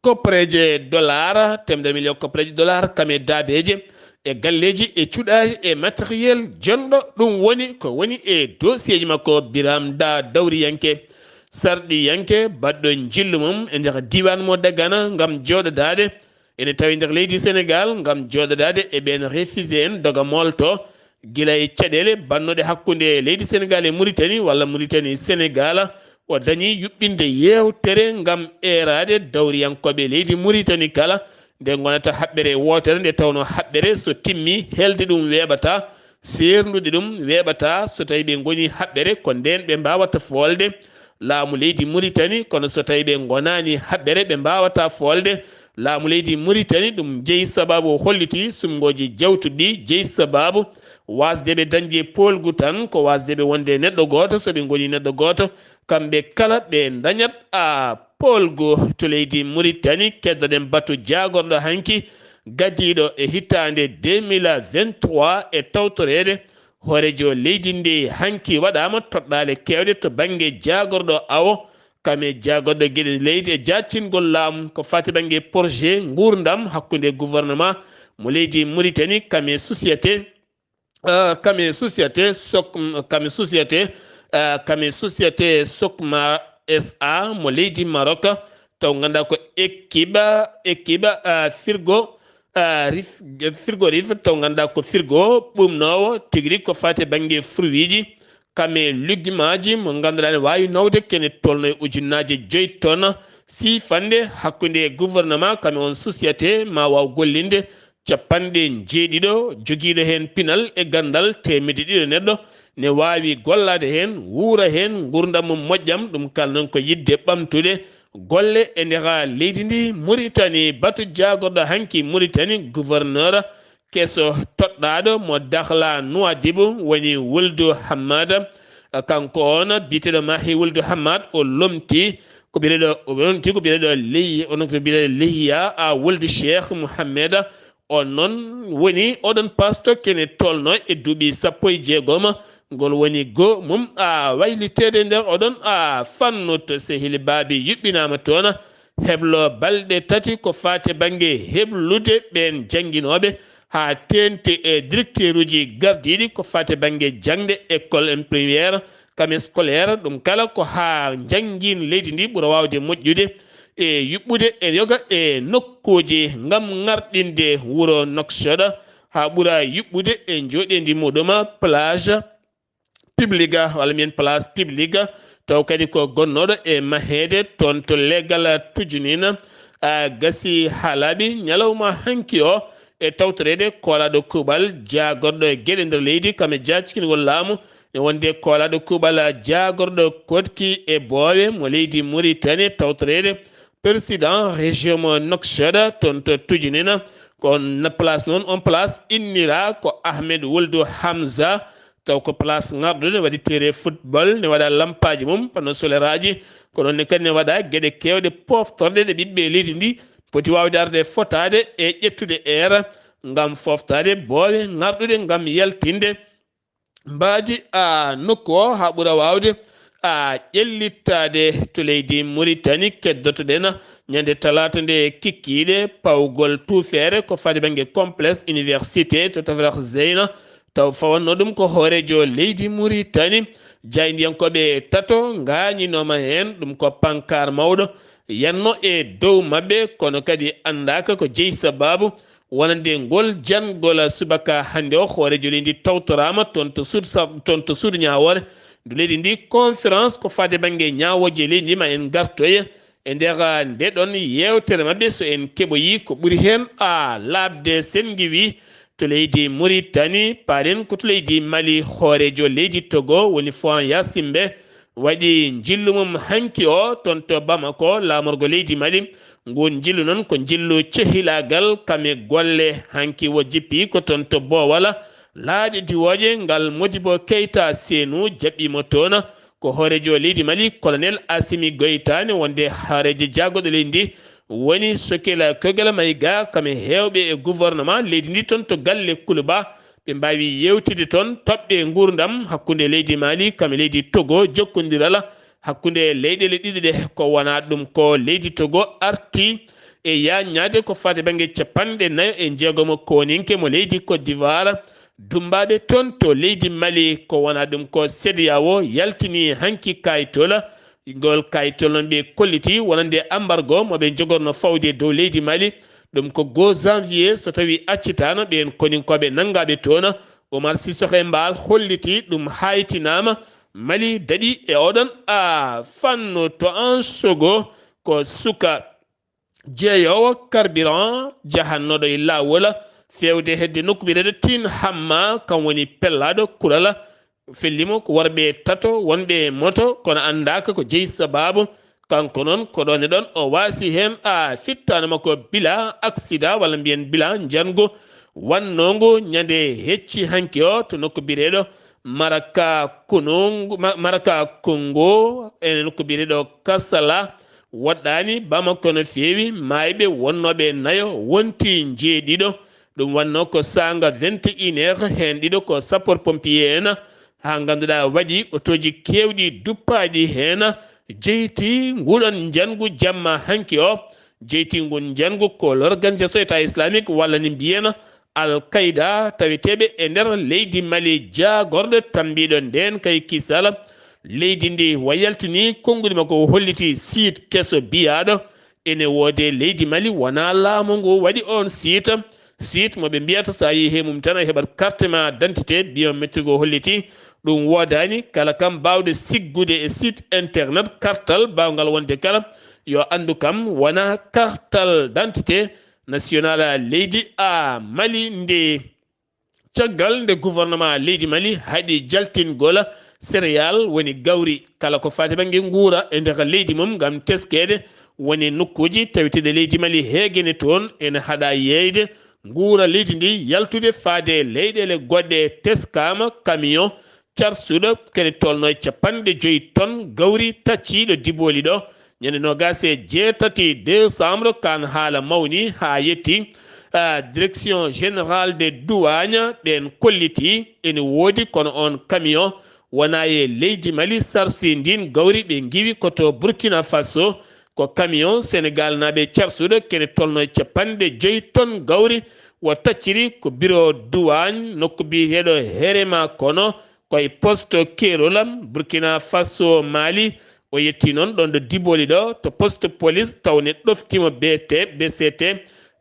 koppareeje dollar, teemedere million koppareeje dollar, kam e daabeeje e galleeji e cuɗaari e matériel jonɗo. Ɗum woni ko woni e dossier ji makko. Biram Da, dawriyanke, sarɗiyanke, baɗɗo njillu mum e nder diiwaan mo Dagana ngam jooɗodaade ene tawi nder leydi Senegal ngam jooɗodaade e ɓeen réfugié en doga moolto. Gila e caɗeele bannoɗe hakkunde leydi Senegal e Mauritanie walla Mauritanie Senegal, o dañi yuɓɓinde yeewtere ngam eeraade dawriyankooɓe leydi Mauritanie kala, nde ngonata haɓɓere wootere, nde tawno haɓɓere so timmi, helde ɗum weeɓata, seerndude ɗum weeɓata. So tawi ɓe ngoni haɓɓere, ko ndeen ɓe mbaawata foolde laamu leydi Mauritanie, kono so tawi ɓe ngonaani haɓɓere, ɓe mbaawata foolde laamu leydi Mauritanie. Ɗum jeyi sabaabu, o holliti sumngooji jawtuɗi ɗi jeyi sabaabu waasde ɓe dañde poolgu tan, ko waasde ɓe wonde neɗɗo gooto. So ɓe ngoni neɗɗo gooto, kamɓe kala ɓe dañat a poolgu to leydi Mauritanie. Keddoɗen batu jaagorɗo hanki gadiiɗo e hitaande deux mille vingt-trois e tawtoreede hooreejo leydi ndi. Hanki waɗaama toɗɗaale keewɗe to bannge jaagorɗo awo, kam e jaagorɗo geɗe leydi e jaacingol laamu ko faati bannge projet nguurndam hakkunde gouvernement mo leydi Mauritanie, kam e société, euh, kam e société Soc-, kam e société, euh, kam e société Socma S A mo leydi Maroc, taw ngannduɗaa ko équipe, équipe, euh, frigo, euh, rif-, frigorif, taw ngannduɗaa ko frigo ɓuumnoowo tigi rigi ko faati bannge fruitji, kam e lugumaaji mo ngannduɗaa ne waawi nawde kene tolno e ujunnaaje joyi tonnes, siifannde hakkunde gouvernement kam e on société ma waaw gollinde capanɗe jeeɗiɗo, jogiiɗo heen pinal e ganndal teemedde ɗiɗo neɗɗo, ne waawi gollaade heen, wuura heen, nguurndam mum moƴƴam. Ɗum kala noon ko yiɗde ɓamtude golle e nder leydi ndi Mauritanie. Batu jaagorɗo hanki Mauritanie, gouverneur keso toɗɗaaɗo mo Dakhla Nouadhibou woni Wuldu Hammada. Kanko on biyeteeɗo Mahi Wuldu Hammad, o lomti ko biyeteeɗo, o lomti ko biyeteeɗo Ley-, onon ko biyeteeɗo Leyya a Wuldu Cheikh Mouhammeda. On noon woni oɗon pasto kene tolno e duuɓi sappo e jeegom. Ngol woni go mum a wayliteede nder oɗon a fannu to sehili baabi yuɓɓinaama toon. Heblo balɗe tati ko faati bannge heblude ɓeen jannginooɓe haa teeŋti e directeuruuji gardiiɗi ko faati bannge jaŋde école infirmière, kam e scolaire. Ɗum kala ko haa njanngin leydi ndi ɓura waawde moƴƴude e yuɓɓude e yoga e nokkuuji ngam ŋarɗinde wuro Nouakchott haa ɓura yuɓɓude e njooɗeendi muɗum. Plage publique, walla mbiyen place publique, taw kadi ko gonnooɗo e maheede toon to leegal Tujunina, a gasi haa laaɓi ñalawma hanki o e tawtoreede koolaaɗo kuuɓal jaagorɗo e geɗe nder leydi, kam e jaacikingol laamu, e wonde koolaaɗo kuuɓal jaagorɗo koɗki e boowe mo leydi Mauritanie, tawtoreede président région mo Nouakchott toon to Tujunina. Ko on place noon, on place innira ko Ahmed Wuldu Hamza, taw ko place ŋarɗude, ne waɗi terrain football, ne waɗa lampaaji mum, panneau solaire aji, ko noon ne kadi ne waɗa geɗe keewɗe poftorɗe ɗe ɓiɓɓe leydi ndi poti waawde arde fotaade e ƴettude air ngam foftaade boowe ŋarɗude ngam yaltinde mbaadi a nokku o haa ɓura waawde a ƴellittaade to leydi Mauritanie. Keddotoɗen ñande talaata nde kikkiiɗe pawgol tuufeere ko faati bannge complexe université to Tafrax Zeyna, taw fawannoo ɗum ko hooreejo leydi Mauritanie. Jaayndiyankooɓe tato ngaañinooma heen, ɗum ko pancarte mawɗo yanno e dow maɓɓe, kono kadi anndaaka ko jeyi sabaabu wonande ngol janngol subaka hannde o. Hooreejo leydi tawtoraama toon to suudu sa-, toon to suudu ñaawoore ndu leydi ndi. Conférence ko faati bannge ñaawooje leydi ndi, ma en ngartoye e nder nde ɗon yeewtere maɓɓe, so en keɓoyi ko ɓuri heen a laaɓde. Sen ngiwi to leydi Muritani, paaɗen ko to leydi Mali, hooreejo leydi Togo woni Faure Gnassingbé, waɗi njillu mum hanki o toon to Bamako, laamorgo leydi Mali. Nguun njillu noon ko njillu cehilaagal kam e golle. Hanki o jippi ko toon to Bowala, laaɗe diwooje, ngal Modibo Keita Seynou jaɓɓi mo toon. Ko hooreejo leydi Mali, Colonel Assimi Goïta, ne wonde hooreejo jaagorɗo leydi ndi, woni Sokila Kogela Maïga, kam e heewɓe e gouvernement leydi ndi toon to galle Kuluba. Ɓe mbaawi yeewtidde toon toɓɓe nguurndam hakkunde leydi Mali kam e leydi Togo, jokkondiral hakkunde leyɗeele ɗiɗi ɗe. Ko wonaa ɗum ko leydi Togo arti e yaaññaade ko faati bannge capanɗe nayo e jeegom kooninke mo leydi Côte d'Ivoire, dummbaaɓe toon to leydi Mali. Ko wonaa ɗum ko CEDEAO yaltini hanki kaayitol. Ngol kaayitol noon ɓe kolliti wonande embargo mo ɓe njogorno fawde dow leydi Mali. Ɗum ko goo janvier, so tawi accitaano ɓeen koninkooɓe nanngaaɓe toon. Oumar Sissoko Embaló holliti ɗum haytinaama. Mali daɗi e oɗon a fannu to Ansogo, ko suka jeeyoowo carburant jahannooɗo e laawol, feewde hedde nokku biyeteeɗo Tin Hamma, kam woni pellaaɗo kural. Fellimo ko worɓe tato wonɓe e moto, kono anndaaka ko jeyi sabaabu. Kanko noon, ko ɗoon e ɗoon o waasi heen, a fittaano makko bila aksida, walla mbiyen bila njanngu, wannongu ñande hecci hanki o to nokku biyeteeɗo Maraka Kunungu, Ma-, Maraka Kungu, e nokku biyeteeɗo Kasala. Woɗɗaani Bamako no feewi, maayɓe wonnooɓe nayo wonti njeeɗiɗo. Ɗum wannoo ko saanga vingt et une heures, heen ɗiɗo ko sapeur pompier en, haa ngannduɗaa waɗi otooji keewɗi duppaaɗi heen, jeyti nguɗon njanngu jamma hanki o. Jeyti ngun njanngu ko l'organisation État islamique, walla ni mbiyen Al Qaida, taweteeɓe e nder leydi Mali, jaagorɗo tambiiɗo ndeen kay kisal leydi ndi. Wa yaltini konngudi makko, o holliti site keso biyaaɗo ene woode leydi Mali, wonaa laamu ngu waɗi oon site. Site mo ɓe mbiyata so a yehi he mum tan a heɓat carte ma d'identité biométrique o holliti. Ɗum woodaani, kala kam baawɗo siggude e site internet kartal baawngal wonde kala, yo anndu kam wonaa kartal d'identité national leydi a Mali ndi. Caggal nde gouvernement leydi Mali haɗi jaltingol céréale, woni gawri, kala ko faati bannge nguura e nder leydi mum ngam teskeede, woni nokkuuji taweteeɗi leydi Mali heegene toon ene haɗa yeeyde nguura leydi ndi yaltude faade leyɗeele goɗɗe. Teskaama camion carsuɗo kene tolno e capanɗe joyi ton gawri tacciiɗo Diboli ɗo, ñande noogaas e jeetati décembre, kaan haala mawni haa yetti. Ah, direction générale des douanes ɓeen kolliti ene woodi, kono oon camion wonaa e leydi Mali sarsi ndiin gawri, ɓe ngiwi ko to Burkina Faso. Ko camion Senegal naaɓe carsuɗo kene tolno e capanɗe joyi ton gawri, o tacciri ko bureau douane nokku biyeteeɗo Herema, kono koye poste keerol Burkina Faso Mali. O yetti noon ɗoon ɗo Diboli ɗo to poste police, tawne ɗoftiima B T, B C T.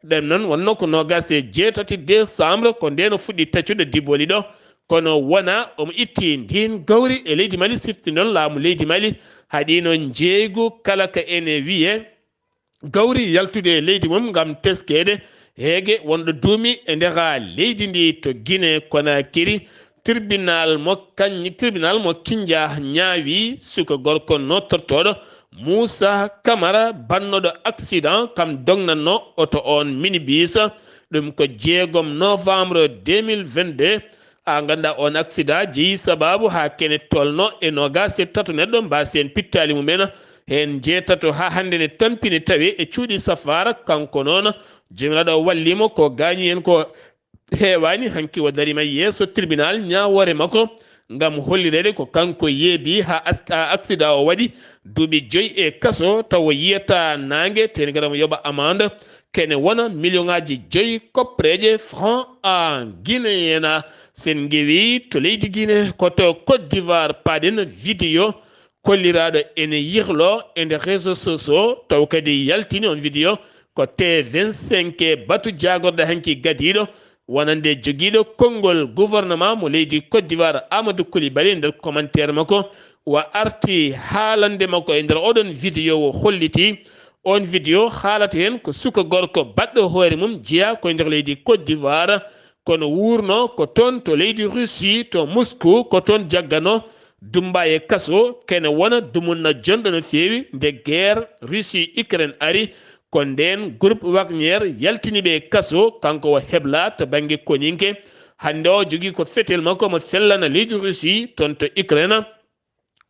Ɗen noon wonnoo ko noogaas e jeetati décembre, ko ndeen o fuɗɗi taccude Diboli ɗo. Kono wonaa omo itti ndiin gawri e leydi Mali, sifti noon laamu leydi Mali. Haɗi noon njeeygu kala ka ene wiyee gawri yaltude e leydi mum ngam teskeede heege wonɗo duumi e nder leydi ndi to Guinée Conakry. Tribunal mo kañ-, tribunal mo Kindia ñaawi suka gorko nootortooɗo Moussa Camara, bannooɗo accident, kam dognatno oto on minibus. Ɗum ko jeegom novembre deux mille vingt-deux. A nganndaa, on accident jeyi sabaabu haa kene tolno e noogaas e tato neɗɗo mbaasi heen pittaali mumen. Heen njeetato haa hannde ne tampini tawi e cuuɗi safaara. Kanko noon, joomiraaɗo o walli mo, ko gaañi heen ko heewaani. Hanki o dariima yeeso tribunal ñaawoore makko ngam hollireede ko kanko yeebi haa as-, haa accident o waɗi duuɓi joyi e kaso, tawa yiyata naange, teengere mo yoɓa amande kene wona million ŋaaji joyi koppereeje franc a Guinée. Sen ngewi to leydi Guinée, ko to Côte d'Ivoire paaɗen, vidéo kolliraaɗo ene yirlo e nder réseaux sociaux, taw kadi yaltini on vidéo ko T vingt-cinq batu jaagorɗo hanki gadiiɗo, wonande jogiiɗo konngol gouvernement mo leydi Côte d'Ivoire, Amadou Coulibaly, nder commentaire makko, wa arti haalande makko e nder oɗon vidéo, o holliti on vidéo haalata heen ko suka gorko baɗɗo hoore mum jeyaa ko e nder leydi Côte d'Ivoire, kono wuurno ko toon to leydi Russie, to Moscou, ko toon jaggano, dummba e kaso, kene wona dumunna jonɗo no feewi. Nde guerre Russie Ukraine ari, ko ndeen groupe Wagner yaltini ɓe e kaso, kanko o hebla to bannge koninke. Hannde o jogii ko fetel makko mo fellana leydi Russie toon to Ukraine.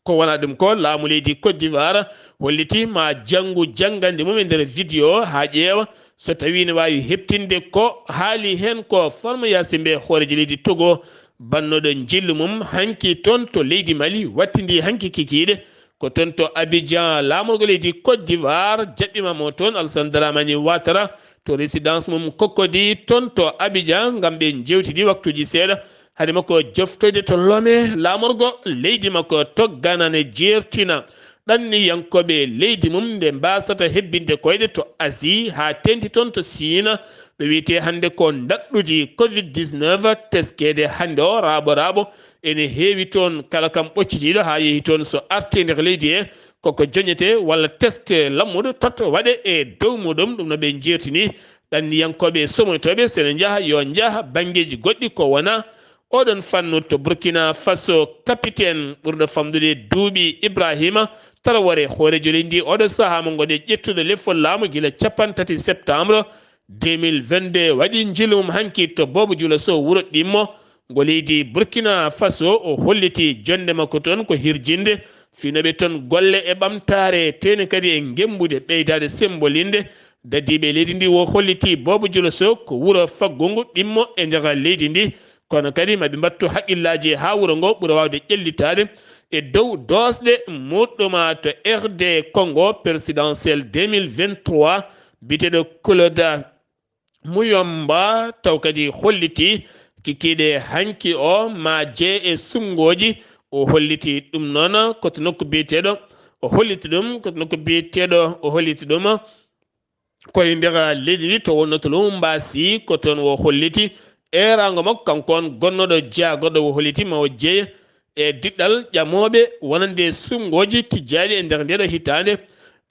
Ko wona ɗum ko, laamu leydi Côte d'Ivoire holliti ma janngu janngande mum e nder vidéo haa ƴeewa so tawi ne waawi heɓtinde ko haali heen ko. Farma Yaasin Bee, hooreejo leydi Togo, bannoɗo njillu mum hanki toon to leydi Mali, wattindi hanki kikiiɗe ko toon to Abidjan. Laamorgo leydi Côte d'Ivoire jaɓɓima mo toon, Alassane Dramane Ouattara, to résidence mum Cocody toon to Abidjan, ngam ɓe njewtidi waktuuji seeɗa hade makko joftoyde to Lomé laamorgo leydi makko. To Ghana ne jeertina ɗanniyankooɓe leydi mum nde mbasata hebbinde koyɗe to Asie haa teeŋti toon to Siina. Ɓe wiyetee hannde ko ndaɗɗuji covid dix-neuf teskeede hannde o raaɓo raaɓo ene heewi toon. Kala kam ɓoccitiiɗo haa yehi toon so artii nder leydi he, koko joñetee walla test lammuɗo totto waɗe e dow muɗum. Ɗum no ɓe njeertini ɗanniyankooɓe somoytooɓe, so ene njaha, yo njaha banngeeji goɗɗi ko wona oɗon fannu. To Burkina Faso, capitaine ɓurɗo famɗude duuɓi, Ibrahima Traoré, hooreejo leydi ndi oɗo sahaa mo ngonɗen ƴettude lefol laamu gila cappanɗe tati septembre deux mille vingt-deux, waɗi njillu mum hanki to Bobo Dioulasso, wuro Ɗimmo ngo leydi Burkina Faso. O holliti jonnde makko toon ko hirjinde fiinooɓe toon golle e ɓamtaare, teeŋti kadi e ngemmbude ɓeydaade sembolinde dadiiɓe leydi ndi. O holliti Bobo Dioulasso ko wuro faggungu, Ɗimmo, e nder leydi ndi, kono kadi ma ɓe mbattu haqqillaaji haa wuro ngo ɓura waawde ƴellitaade e dow doosɗe muɗɗum. To R D Congo, présidentielle deux mille vingt-trois, biyeteeɗo Claude Muyomba taw kadi holliti kikiiɗe hanki o ma jeye e suɓngooji. O holliti ɗum noon ko to nokku biyeteeɗo, o holliti ɗum ko to nokku biyeteeɗo, o holliti ɗum ko e nder leydi ndi to wonnoo to Lubumbashi, ko toon o holliti eeraango makko, kanko on gonnooɗo jaagorɗo, o holliti ma o jeye e diɗɗal ƴamooɓe wonande suɓngooji tijjaaɗi e nder ndeeɗo hitaande,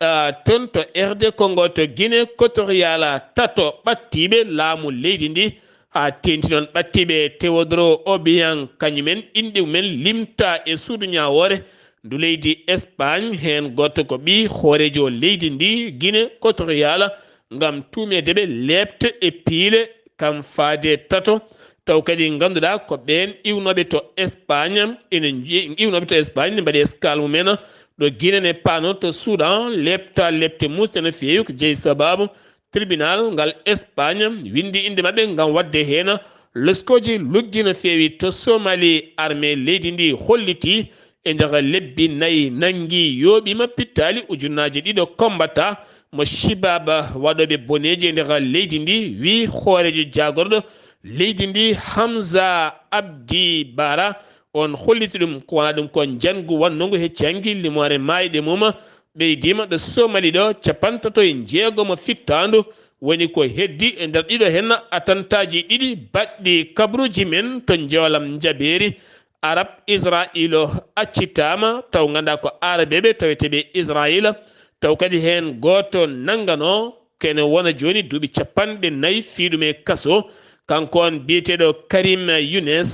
ah, toon to R D Congo, to Guinée Equatoriale, tato ɓadtiiɓe laamu leydi ndi, haa teeŋti noon ɓadtiiɓe Teodoro Obiang, kañum en inɗe mum en limtaa e suudu ñaawoore ndu leydi Espagne. Heen gooto ko ɓiy hooreejo leydi ndi, Guinée Equatoriale, ngam tuumeede ɓe leepte e piile kam faade tato, taw kadi ngannduɗaa ko ɓeen iwnooɓe to Espagne, ene nji-, iwnooɓe to Espagne ne mbaɗi escale mum en ɗo Guinée ne paano to Soudan, leepta leepte muusɗe no feewi, ko jeyi sabaabu tribunal ngal Espagne winndi innde maɓɓe ngam waɗde heen loskooji luggi no feewi. To Somali, armée leydi ndi holliti e nder lebbi nayi nanngi yooɓiima pittaali ujunnaaje ɗiɗo combattant mo Shibab, waɗooɓe boneeji e nder leydi ndi, wi hooreejo jaagorɗo leydi ndi, Hamza Abdi Bara. On holliti ɗum ko wona ɗum ko njanngu wannungu hecci hanki limoore maayɗe mum ɓeydiima ɗo Somali ɗo, cappantato e jeegomo fittaandu woni ko heddi e nder ɗiɗo heen atantaaji ɗiɗi baɗɗi kabruuji men to Njoolam Njabeeri. Arab Israayiila accitaama, taw nganndaa ko Arabeeɓe taweteeɓe Israayiila, taw kadi heen gooto nannganoo kene wona jooni duuɓi cappanɗe nayi fii ɗum e kaso. Kanko on biyeteeɗo Karim Younes,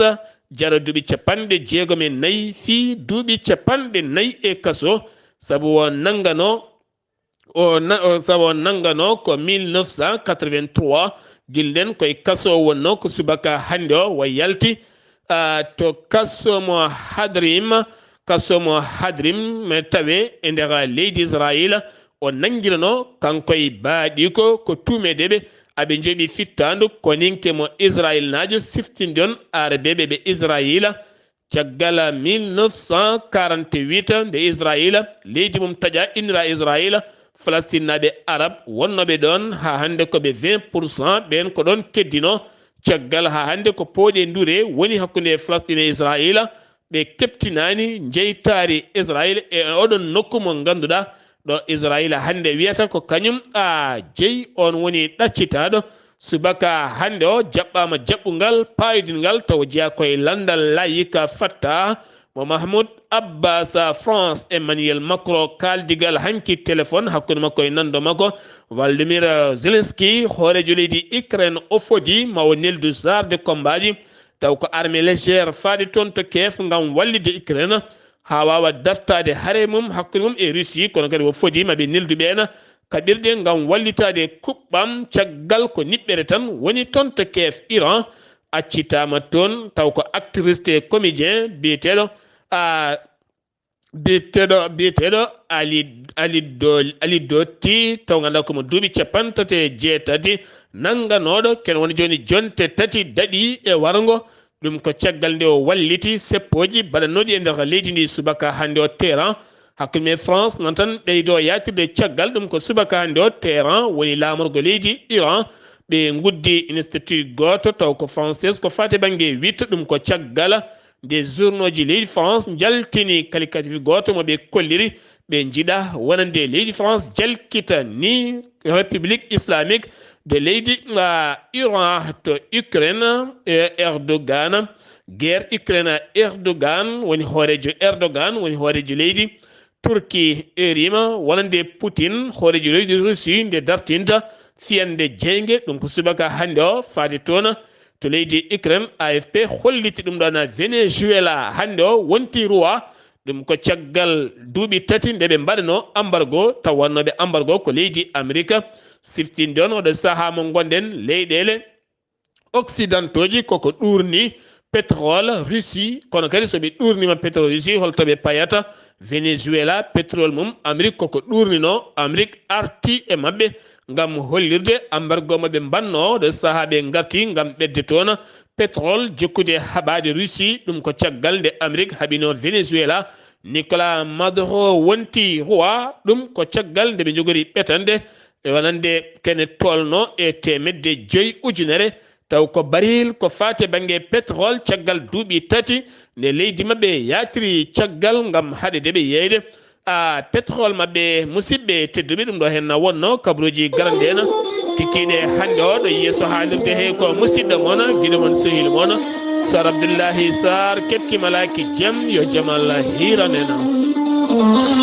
jaro duuɓi cappanɗe jeegom e nayi fii duuɓi cappanɗe nayi e kaso, sabu o nannganoo, o na-, o, sabu o nannganoo ko mille neuf cent quatre-vingt-trois, gilɗen koye kaso o wonnoo ko subaka hannde o, o yalti, ah, to kaso mo Hadrim, kaso mo Hadrim, tawe e nder leydi Israayiila. O nanngiranoo kanko e baaɗiiko ko tuumeede ɓe aɓe njoɓi fittaandu koninke mo Israayiilnaajo siftinde on Arabeeɓe ɓe Israayiila. Caggal mille neuf cent quarante-huit, nde Israayiila, leydi mum taƴaa, innira Israayiila, Falastinnaaɓe Arab wonnooɓe ɗoon haa hannde ko ɓe vingt pour cent, ɓeen ko ɗoon keddinoo. Caggal haa hannde ko pooɗi e ndure woni hakkunde Falastiin e Israayiila, ɓe keɓtinaani njeytaari Israayiila e oɗon nokku mo ngannduɗaa ɗo Israayiila hannde wiyata ko kañum a jeyi, on woni ɗaccitaaɗo. Subaka hannde o jaɓɓaama jaɓɓungal paayodingal tawa jeyaa ko e lanndal layika Fattah, Mo Mahmoud Abbas, France, Emmanuel Macron, kaaldigal hanki téléphone hakkunde makko e nanndo makko. Volodymyr Zelensky, hooreejo leydi Ukraine, o fodi ma o neldu char de combat ji, taw ko armée légère, faade toon to Kiev ngam wallitde Ukraine haa waawa dartaade hare mum hakkunde mum e Russie, kono kadi o fodi ma ɓe neldu ɓeen kaɓirɗe ngam wallitaade kuɓɓam, caggal ko niɓɓere tan woni toon to Kiev. Iran accitaama toon, taw ko actrice e comédien biyeteeɗo, a, biyeteeɗo, biyeteeɗo Ali, Ali Do-, Ali Doti, taw ngannduɗaa ko mo duuɓi capanɗe tati e jeetati, nannganooɗo, ken woni jooni jonte tati daɗi e warngo. Ɗum ko caggal nde o walliti seppooji baɗannooɗi e nder leydi ndi subaka hannde o. Téhéran, hakkunde mum e France, nan tan ɓeydo yaatirde caggal. Ɗum ko subaka hannde o, Téhéran woni laamorgo leydi Iran. Ɓe nguddi institut gooto, taw ko française, ko faati bannge huit. Ɗum ko caggal nde journauji leydi France njaltini qualificatif gooto mo ɓe kolliri ɓe njiɗa wonande leydi France jalkita ni République Islamique de leydi, ah, Iran to Ukraine, eh, Erdogan. Guerre Ukraine, Erdogan woni hooreejo, Erdogan woni hooreejo leydi Turki, erima wonande Putin, hooreejo leydi Russie, nde dartinta fiyande jeynge. Ɗum ko subaka hannde o, faade toon to leydi Ukraine. A F P holliti ɗum ɗoon. Venezuela, hannde o wonti roi. Ɗum ko caggal duuɓi tati nde ɓe mbaɗano embargo, taw wannooɓe embargo ko leydi Amerika. Siftinde on, oɗo sahaa mo ngonɗen, leyɗeele occidentaux ji koko ɗuurni pétrole Russie, kono kadi so ɓe ɗuurnima pétrole Russie, holto ɓe payata? Venezuela, pétrole mum Amérique koko ɗuurnino, Amérique arti e maɓɓe ngam hollirde embargo mo ɓe mbanno, ɗo sahaa ɓe ngarti ngam ɓedde toon pétrole, jokkude haɓaade Russie. Ɗum ko caggal nde Amérique haɓino Venezuela. Nicolas Maduro wonti roi, ɗum ko caggal nde ɓe njogori ɓetande e wonande kene tolno e teemedde joyi ujunere, taw ko baril ko faati e bannge pétrole, caggal duuɓi tati nde leydi maɓɓe yaatiri caggal ngam haɗede ɓe yeeyde, a, pétrole maɓɓe. Musidɓe tedduɓe, ɗum ɗo henna wonno kabaruuji garande en kikkiiɗe hannde o ɗo yeeso haalirde he ko musidɗo mon, giɗo mon, sehil mon, Sar Abdullahi Sar, keɗki malaaki jam, yo jam Allah hiiran en.